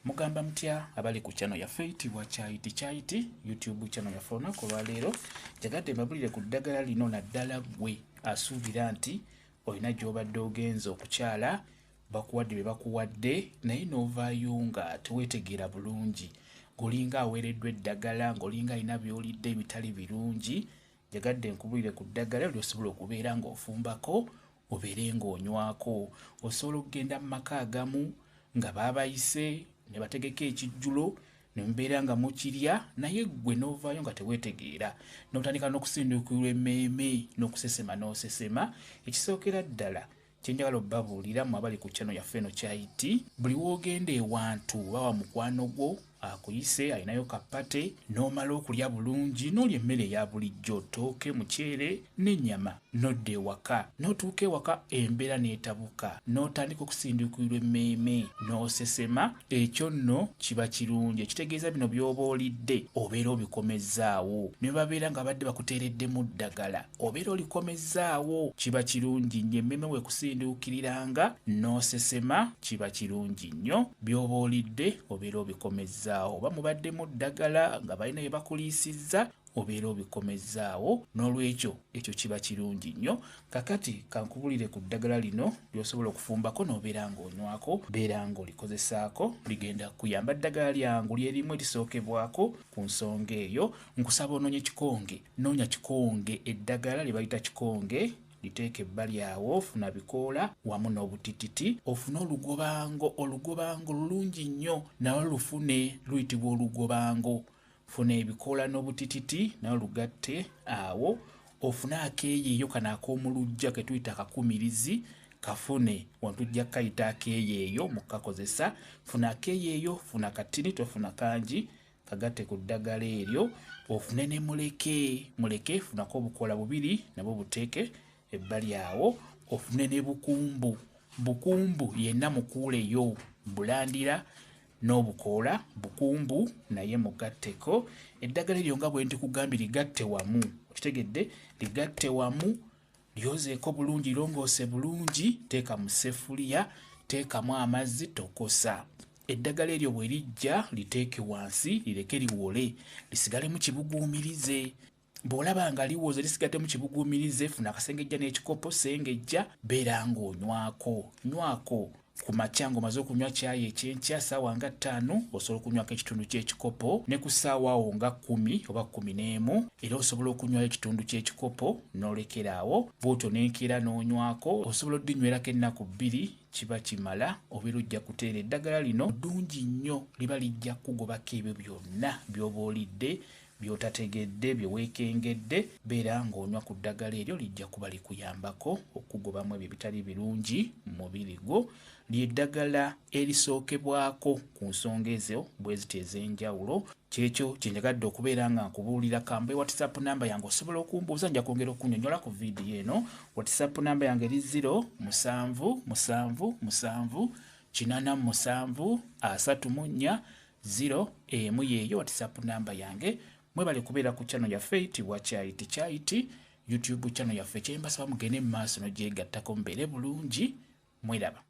Mugamba mutya abali ku channel yaffe eyitibwa Kyayiti Kyayiti YouTube channel yaffe. Olunaku olwaleero njagadde mbabulire ku ddagala lino, naddala ggwe asuubira nti olina gy'obadde ogenze okukyala, bakuwadde bye bakuwadde, naye n'ovaayo nga teweetegeera bulungi, ng'olinga aweereddwa eddagala, ng'olinga alina by'olidde ebitali birungi. Njagadde nkubulire ku ddagala ly'osobola okubeera ng'ofumbako obeere ng'onywako. Osobola okugenda mu maka agamu nga baabayise ne bategeka ekijjulo ne mubeera nga mukirya, naye ggwe n'ovaayo nga teweetegeera, n'otandika n'okusinduukirwa emmeeme n'okusesema n'osesema. Ekisookera ddala kye njagala obbabuulira mmwe abali ku channel yaffe eno Kyayiti, buli w'ogenda ewantu oba wa mukwano gwo akuyise alinayo ka party, n'omala okulya bulungi n'olya emmere eya bulijjo, ttooke, muceere n'ennyama, n'odda ewaka, n'otuuka ewaka embeera n'etabuka, n'otandika okusinduukirirwa emmeeme n'osesema, ekyo nno kiba kirungi. Ekitegeeza bino by'oba olidde obeera obikomezzaawo. Ne bwe babeera nga babadde bakuteereddemu ddagala obeera olikomezzaawo, kiba kirungi nnyo. Emmeeme bw'ekusinduukiriranga n'osesema kiba kirungi nnyo. By'oba olidde obeera obikomezzaawo, oba mubaddemu ddagala nga balina bye bakuliisizza obeera obikomezzaawo, n'olwekyo ekyo kiba kirungi nnyo. Kakati kankubulire ku ddagala lino ly'osobola okufumbako n'obeera ng'onywako, beera ng'olikozesaako, ligenda kukuyamba. Ddagala lyangu lyerimu erisookebwako ku nsonga eyo. Nkusaba onoonye kikonge, noonya kikonge, eddagala lye bayita kikonge liteeke ebbali awo, funa bikoola wamu n'obutititi, ofune olugobango. Olugobango lulungi nnyo, nalwo lufune, luyitibwa olugobango. Funa ebikoola n'obutititi nalwo lugatte awo, ofune akeeyeeyo kano ak'omulujja ke tuyita akakumirizi, kafune wano tujja kukayita akeeyeeyo mu kukakozesa. Funa akeeyeeyo, funa katini, tofuna kangi, kagatte ku ddagala eryo, ofune ne muleke. Muleke funako obukoola bubiri nabwo buteeke ebbali awo, ofune ne bukumbu. Bukumbu yenna mukuuleyo bulandira n'obukoola, bukumbu naye mugatteko. Eddagala eryo nga bwe ntikugambye ligatte wamu, okitegedde? Ligatte wamu, lyozeeko bulungi, lirongoose bulungi, teeka mu ssefuliya, teekamu amazzi, tokosa. Eddagala eryo bwe lijja liteeke wansi, lireke liwole, lisigalemu kibuguumirize. Bw'olaba nga liwoze lisigaddemu kibuguumirize, funa akasengejja n'ekikopo, sengejja, beera ng'onywako. Nywako ku makya ng'omaze okunywa caayi ekyenkya ssaawa nga 5, osobola okunywako ekitundu ky'ekikopo, ne ku ssaawa awo nga 10 oba 11 era osobola okunywayo ekitundu ky'ekikopo n'olekera awo. Bw'otyo n'enkeera n'onywako, osobola oddinywerako ennaku 2 kiba kimala, obeera ojja kuteera. Eddagala lino ddungi nnyo, liba lijja kukugobako ebyo byonna by'oba olidde by'otategedde, bye weekengedde. Beera ng'onywa ku ddagala eryo, lijja kuba likuyambako okukugobamu ebyo ebitali birungi mu mubiri gwo. Ly'eddagala erisookebwako ku nsonga ezo bwe ziti ez'enjawulo. Kyekyo kye njagadde okubeera nga nkubuulira. Kambe WhatsApp namba yange osobola okumbuuza, nja kwongera okunnyonnyola ku vidiyo eno. WhatsApp namba yange eri 0 7 7 7 87 34 0 emu, yeeyo WhatsApp namba yange. Mwebale kubeera ku channel yaffe eyitibwa Kyayiti Kyayiti YouTube channel yaffe. Kyembasaba mugende mu maaso nogyegattako, mubeere bulungi, mweraba.